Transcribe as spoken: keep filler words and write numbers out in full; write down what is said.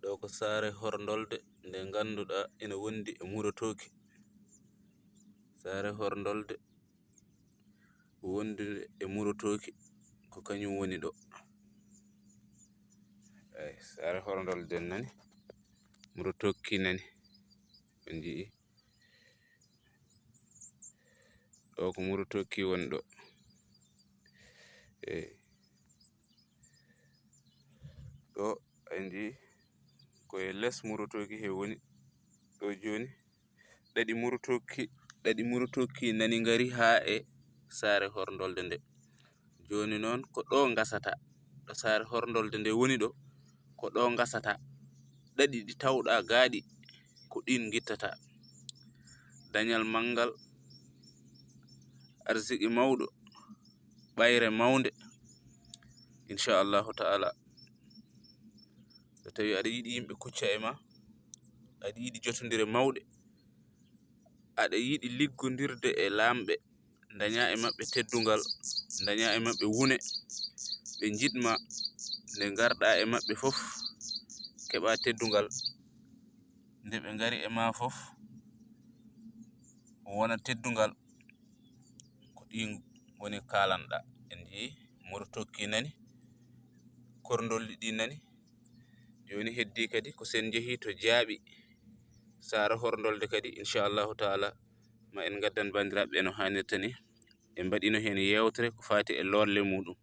Ɗo ko saare horndolde nde ngannduɗaa ina wondi e Muro Tooki. Saare horndolde wondude e Muro Tooki, ko kañum woni ɗo. Eey, saare horndolde nani, Muro Tooki nani. On njii? Ɗo ko Muro Tooki woni ɗo. Eey. Ɗo, a njii, ko e les Muro Tooki he woni. Ɗo jooni, ɗaɗi Muro Tooki, ɗaɗi Muro Tooki nani ngari haa e saare horndolde nde. Jooni noon, ko ɗo ngasata. Ɗo saare horndolde nde woni ɗo, ko ɗo ngasata. Ɗaɗi ɗi tawɗaa gaaɗi, ko ɗiin ngittata. Dañal manngal, arsiki mawɗo, ɓayre mawnde, inchallahu taala. So tawi aɗa yiɗi yimɓe kucca e ma, aɗa yiɗi jotondire mawɗe, aɗa yiɗi liggondirde e laamɓe, dañaa e maɓɓe teddungal, dañaa e maɓɓe wune, ɓe njiɗ ma, nde ngarɗaa e maɓɓe fof, keɓaa teddungal, nde ɓe ngari e ma fof, wona teddungal. Ko ɗiin woni kaalanɗaa. En njii, Muro Tooki nani, horndolde ɗi nani. Jooni heddii kadi ko so en njehii to jaaɓi saare horndolde kadi, inchallahu taala, ma en ngaddan banndiraaɓe ɓe no haanirta ni. En mbaɗino heen yeewtere ko faati e lorle muɗum.